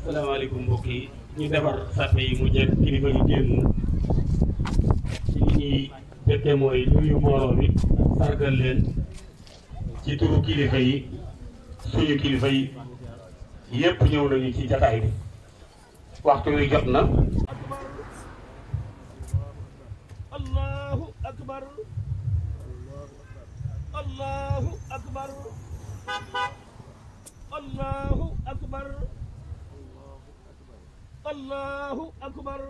salaamaaleykum mbokk yi ñu defar sàppe yi mu jekk kilifa yi génn ci li ñuy jëkke mooy nuyu mbooloo bi sargal leen ci turu kilifa yi suñu kilifa yi yépp ñëw nañu ci jataay bi waxtu wi jot na. allahu akbar allahu akbar allahu akbar allahu akbar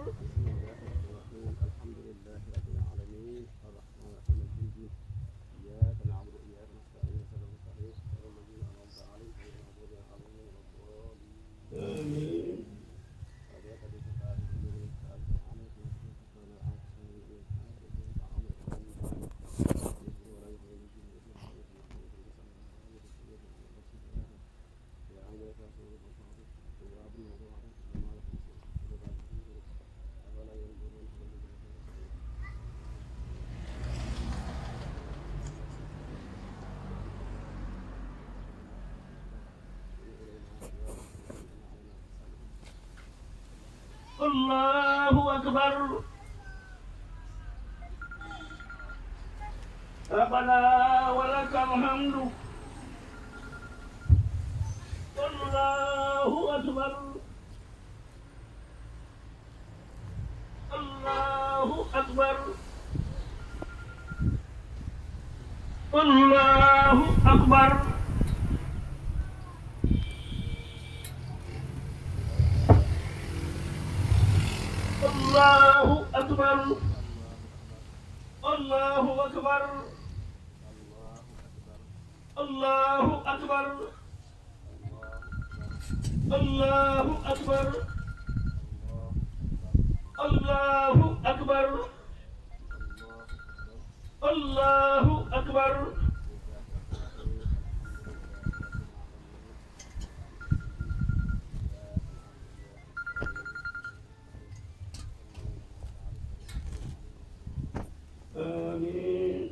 الله أكبر ربنا ولك الحمد الله أكبر الله أكبر الله أكبر الله أكبر الله أكبر الله أكبر الله أكبر الله أكبر الله أكبر آمين.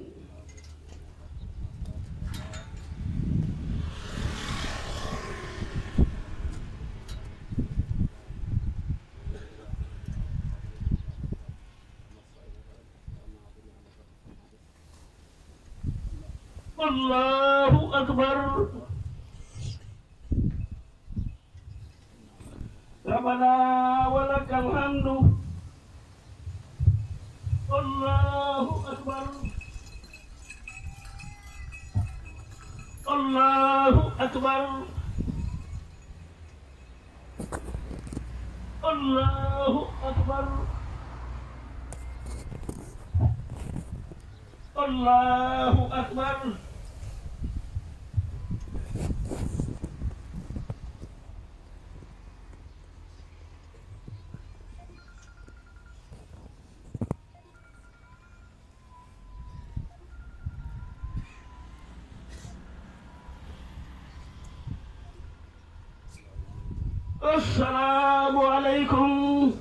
الله أكبر ربنا ولك الحمد الله أكبر الله أكبر الله أكبر الله أكبر السلام عليكم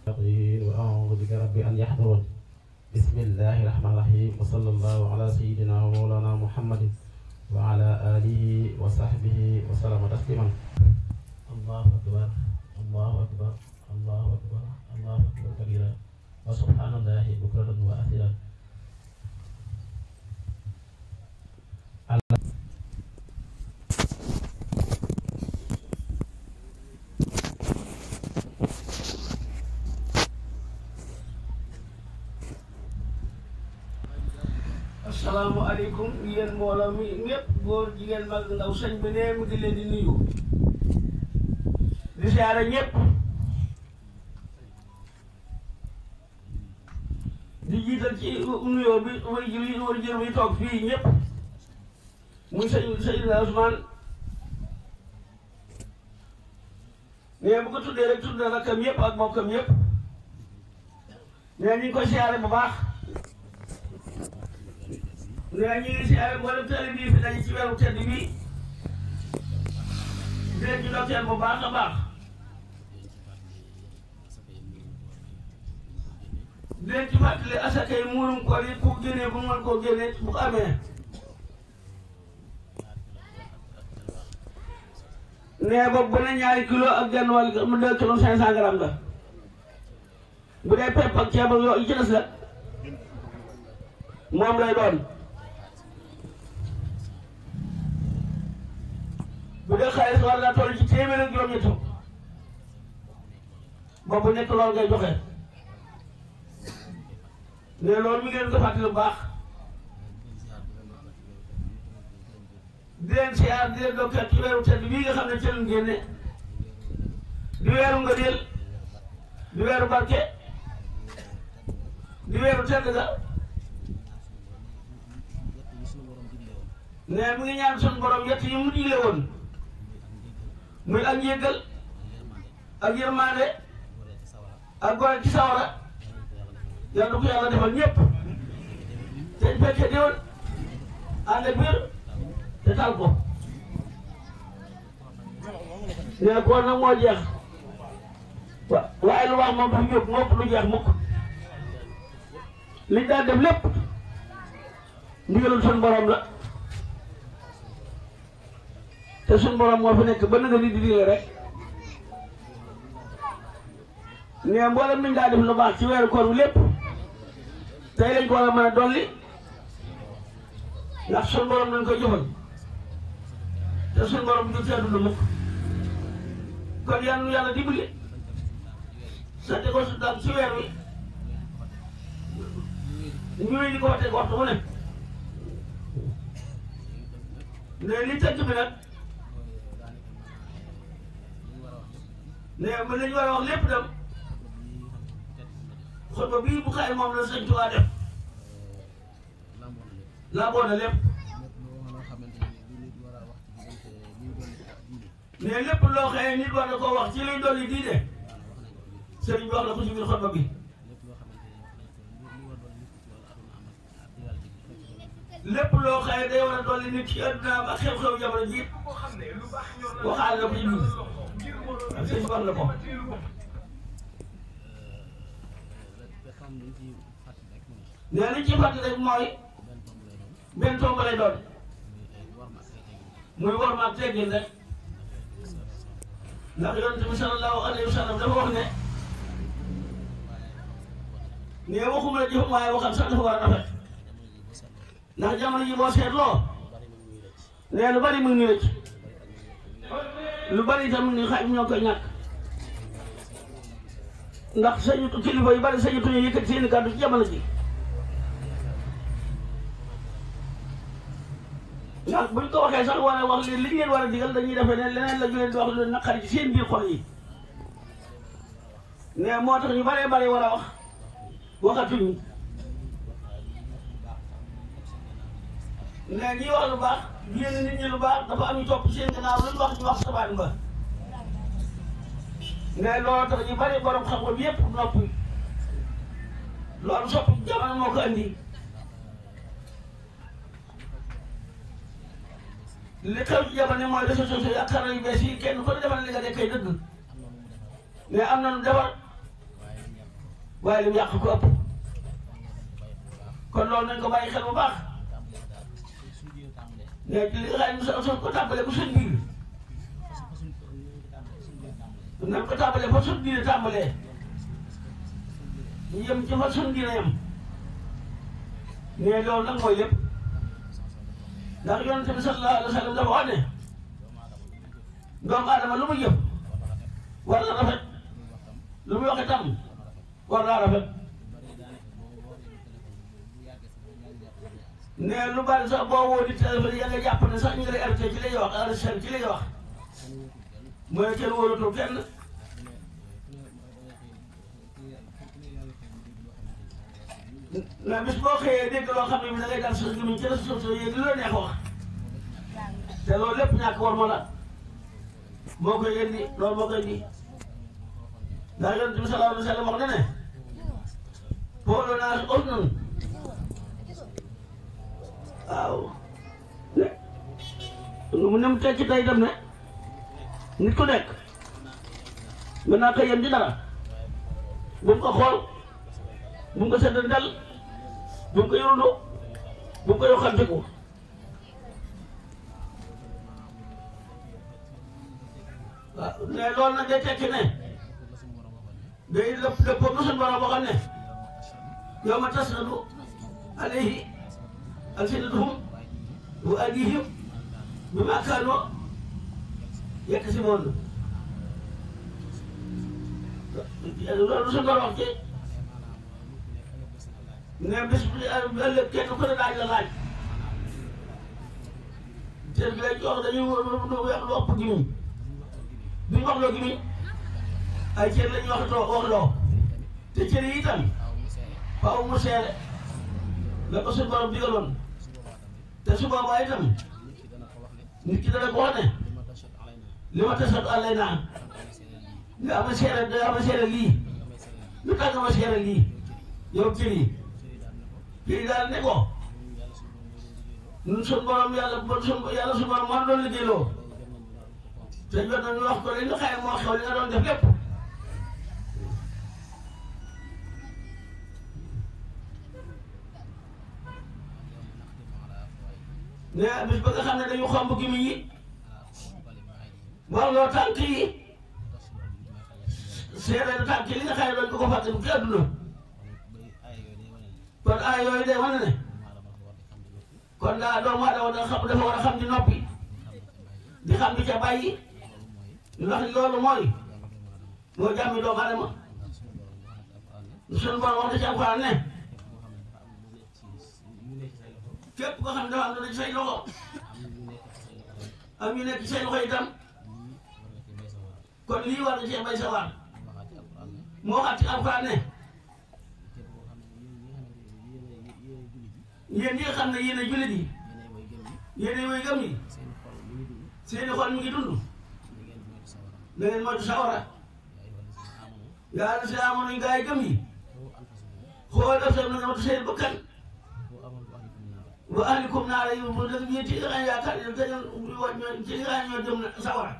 وأعوذ بك ربي أن يحضرون. بسم الله الرحمن الرحيم وصلى الله على سيدنا ومولانا محمد وعلى آله وصحبه وسلم تسليما. الله أكبر الله أكبر الله أكبر الله أكبر كبيرا وسبحان الله بكرة وأصيلا. asalaamaaleykum yéen mbooloo mi ñëpp góor jigéen mag ndaw sëñ bi ne mu ngi leen di nuyu di siyaare ñëpp jiital ci nuyoo bi way jër bi toog fii ñëpp muy Seydina Ousmane nee bu ko tuddee rek tudd na rakkam yëpp ak bokkam yëpp nee ñu ngi koy siyaare bu baax nee ñu ngi siyaare mboolem tali bii fi daje ci weeru tedd bii di leen ci ndokkeel bu baax a baax di leen ci fàttali asakay muurum koor yi ku génnee bu mën koo génnee bu ko amee nee boobu bu ne 2 kilo ak genn wàll mu 2 kilo 500 grammes la bu dee pepp ak ceeb ak yooyu ci des la moom lay doon bu dee xaalis war naa toll ci téeméer ak juróom-ñett boobu nekk loolu ngay joxe ne loolu mi ngeen ko fàttali bu baax di leen siyaar di leen dokkeel ci weeru tedd bii nga xam ne ci lañ génne di weeru ngëneel di weeru barke di weeru tedd ga ne mi ngi ñaan sun borom yett yi mu digle woon muy ak njéggal ak yërmande ak gore ci sawara yàlla na ko yàlla defal ñëpp te ñu fekkee déwén ànd ak wér te tal ko nee koor nag moo jeex waaye lu wax moom du jóg mukk du jeex mukk liñ daan def lépp ndigalul suñ borom la te suñ borom moo fi nekk ba nga di digle rek nee mboolem niñ daa def lu baax ci weeru koor bi lépp tey lañ ko war a mën a dolli ndax suñ borom nañ koy jëfal te suñ borom du tee dund mukk kon yàlla dimbali sant ko su daal ci weer wi ñu di ko waxte waxtu mu ne ne li tënk bi nag ne mën nañu war a wax lépp dem xutba bii bu xaay moom la sëñ Tuubaa def lamboo na lépp ne lépp loo xëyee nit war na koo wax ci luy dolli diine sëriñ bi wax na ko ci biir xutba bi lépp loo xëyee day war a dolli nit ci addunaam ak xew-xew jamono ji waxaale na ko ci biir sëñ bi wax na ko nee li ci fàttali rek mooy benn tomb lay doon muy war ma ak teggin rek ndax yonent bi sallallahu alayhi wa sallam dafa wax ne waxuma la jëfam waaye waxam sax dafa war a rafet ndax jamono ji boo seetloo nee lu bari mu ngi rëcc lu bari itam ni xaj ñoo koy ñàkk ndax sañu kilifa yu bari sañu tuñu yëkkati seeni kàddu ci jamono ji ndax buñ ko waxee sax war a wax li ngeen war a digal dañuy defee ne leneen la ñu leen di wax lu naqari ci seen biir xol yi ne moo tax ñu baree bari war a wax waxatuñu ne ñi wax lu baax yéen nit ñi lu baax dafa am ñu topp seen gannaaw lu wax ñu wax sabaan ba ne loolu tax ñu bari borom xam-xam yépp noppi loolu sopp jamono moo ko andi li xew ci jamono mooy réseaux sociaux yi ak xarala yu bees yi kenn ku ne defal li nga nekkee dëgg mais am na lu defar waaye li mu yàq ko ëpp kon loolu nañ ko bàyyi xel bu baax mais li nga xam ne soo ko tàmbalee bu suñ biir nañ ko tàmbalee fa suñ diine tàmbalee ñu yem ci fa suñ diine yem mais loolu nag mooy lépp ndax yonent bi sallallahu alayhi wa sallam dafa wax ne doomu aadama lu muy jëf war na rafet lu muy wax itam war naa rafet ne lu bari sax boo woo di téléphone ya nga jàpp ne sax ñu ngi lay arrêté ci lay wax arrêté ci lay wax mooy kenn wóoratul kenn ndax bis boo xëyee dégg loo xam ne bi da ngay dal sa gémmiñ ci la suuf sa yéeg lu la neex wax te loolu lépp ñàkk war ma la moo koy indi loolu moo koy indi ndax yonent bi sallallahu alayhi wa sallam wax na ne poolu naas ot nun waaw mu ne mu tekki tey dem ne nit ku nekk mën naa koy yem ci dara bu mu ko xool bu mu ko seddal dal bu mu ko yorlu bu mu ko yoxanteku waaw mais loolu nag day tekki ne day lëpp lëppoog lu suñu borom boo xam ne yow ma tasnadu alayhi alsinatuhum wa aydihim bimaa kaanu yaksibuun loolu suñu borom wax ci ne bis bi ëllëg kenn ku ne daaj la laaj cër bi lay jox dañuy wax lu ëpp gimiñ duñ wax loo gimiñ ay cër la ñuy wax loo te cër yi itam faaw mu seere la ko suñu borom digaloon te su boobaa itam nit ki dana ko wax ne li ma tasatu alaynaa nga ama seere lii lu tax nga ma seere lii yow cër yi kii daal ne ko ñun suñu borom yàlla suñu borom moo doon liggéeyloo te jot nañu wax ko li nga xëy moo xew li nga doon def lépp ne bis ba nga xam ne dañu xomb gimiñ yi wax loo tànk yi seere tànk yi li nga xëy doon ko fàtte ci àdduna kon ay yooyu day wane ne kon daa doomu aadama dafa war a xam di noppi di xam di ca bàyyi ndax loolu mooy jàmmi doomu aadama suñu borom wax na ci Alxuraan ne képp koo xam ne dafa am lu ne ci say loxo am ñu nekk ci say loxo itam kon lii war na cee bay sa waar moo xam ci Alxuraan ne yéen ñi nga xam ne yéen a jullit yi yéen a way gëm yi seeni xol mi ngi dund da ngeen moytu sawara yaa na si amoon nañ gaa yi gëm yi xool affaire na nga moytu seen bakkan wa ahlikum naara yi bu dëgg ñi ci nga xam ne yaakaar ne da ngeen ci nga xam ne ñoo jëm sawara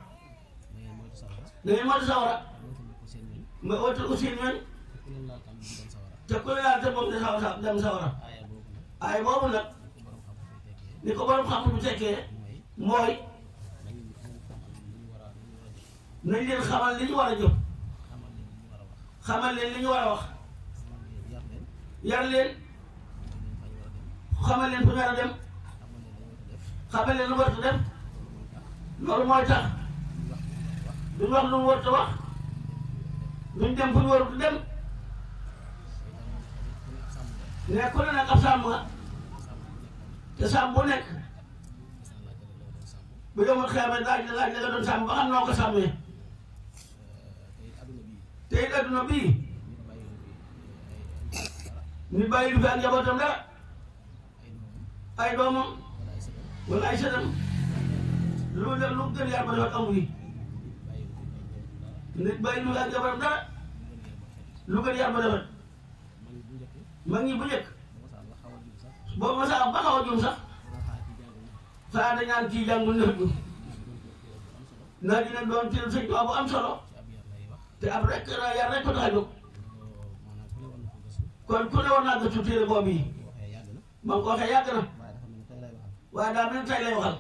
da ngeen moytu sawara nga wottal ko seen ñooñ te ku laal te moom dem sawara ay boobu nag ni ko borom xam bu tekkee mooy nañ leen xamal li ñu war a jëf xamal leen li ñu war a wax yar leen xamal leen fu ñu war a dem xamal leen lu war a dem loolu mooy tax duñ wax lu mu war a wax duñ dem fu ñu warut dem ne ku ne nag ab sàmm nga te sàmm bu nekk bu yomal xeamee laaj la nga doon sàmm ba xam noo ko sàmmee te it adduna bii ñu bàyyi lu fi ak njabootam dara ay doomam wala ay sëtam lu gën yar ba defat amu yi nit bàyyi lu fi ak njabootam dara lu gën yar ba defat mag ñi bu njëkk boobu ma sax ba xaw a jum sax saa dañaan kii jàngul nëf ñu naa dina doon ci sëñ bu am solo te ab rek yar rek ko tax a jóg kon ku ne war naa gëstu téere boobu yi ma ngi ko waxee yàgg na waaye daa mel ni tey lay waxal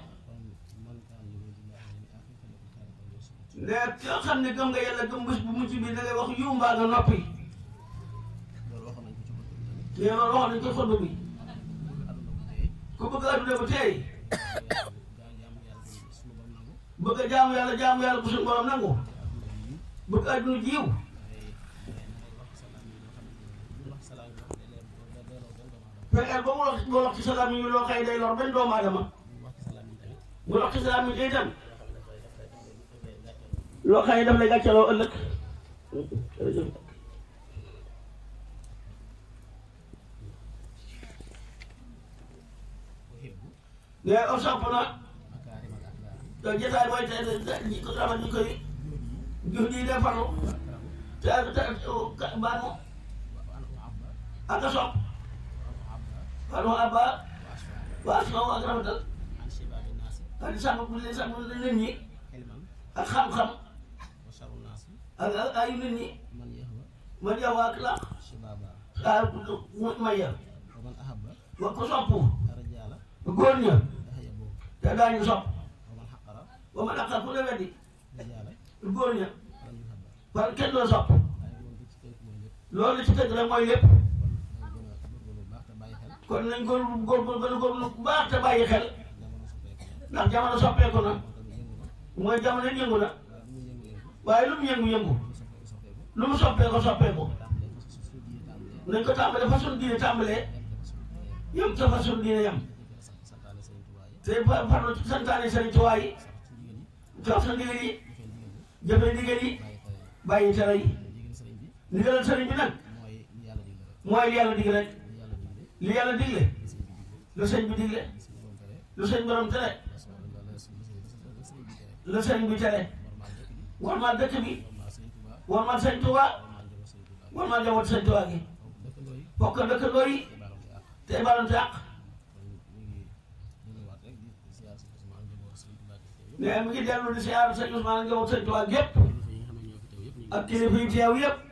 ne yoo xam ne gëm nga yàlla gëm bés bu mucc bi da ngay wax yu mbaa nga noppi mais loolu waxoon nañ ko xutba bi ku bëgg adduna bu teey bëgg a jaamu yàlla bu suñu borom nangu bëgg adduna ji yiw fexeel ba mu wax ci salaam yi loo xëy day lor benn doomu aadama bu wax ci salaam yi itam loo xëy daf lay gàccaloo ëllëg mais on sopp na te jotaay mooy ñi ko xamal ñu koy jur ñi dee farlu te baat mo ak a sopp farlu abba waa soo ak rafetal ak di sàmm bu leen sàmm nit ñi ak xam-xam ak ayu nit ñi man yow ak laax maya wa ko sopp góor ña te daañu sopp wa man aqal ku la weddi góor ña wala kenn doo sopp loolu ci tëgg rek mooy lépp kon nañ góorgóorlu bu baax te bàyyi xel ndax jamono soppeeku na mooy jamono yëngu na waaye lu mu yëngu-yëngu lu mu soppeeku nañ ko tàmbalee façon diine tàmbalee yëm ca façon diine yam te farlu ci santaane Sëriñ Tuubaa yi jox sa ndigal yi jëfe ndigal yi bàyyi tere yi ndigalal sëriñ bi nag mooy li yàlla digle rek li yàlla digle lu sëñ bi digle lu sëñ borom tere lu sëñ bi tere warmal dëkk bi warmal Sëñ Tuubaa warmal njaboot Sëñ Tuubaa gi bokk dëkkandoo yi te balante àq mais mu ngi dellu di siyaar Sëñ Ousmane njaboot Sëñ Tuubaa gépp ak kilifa yi teew yëpp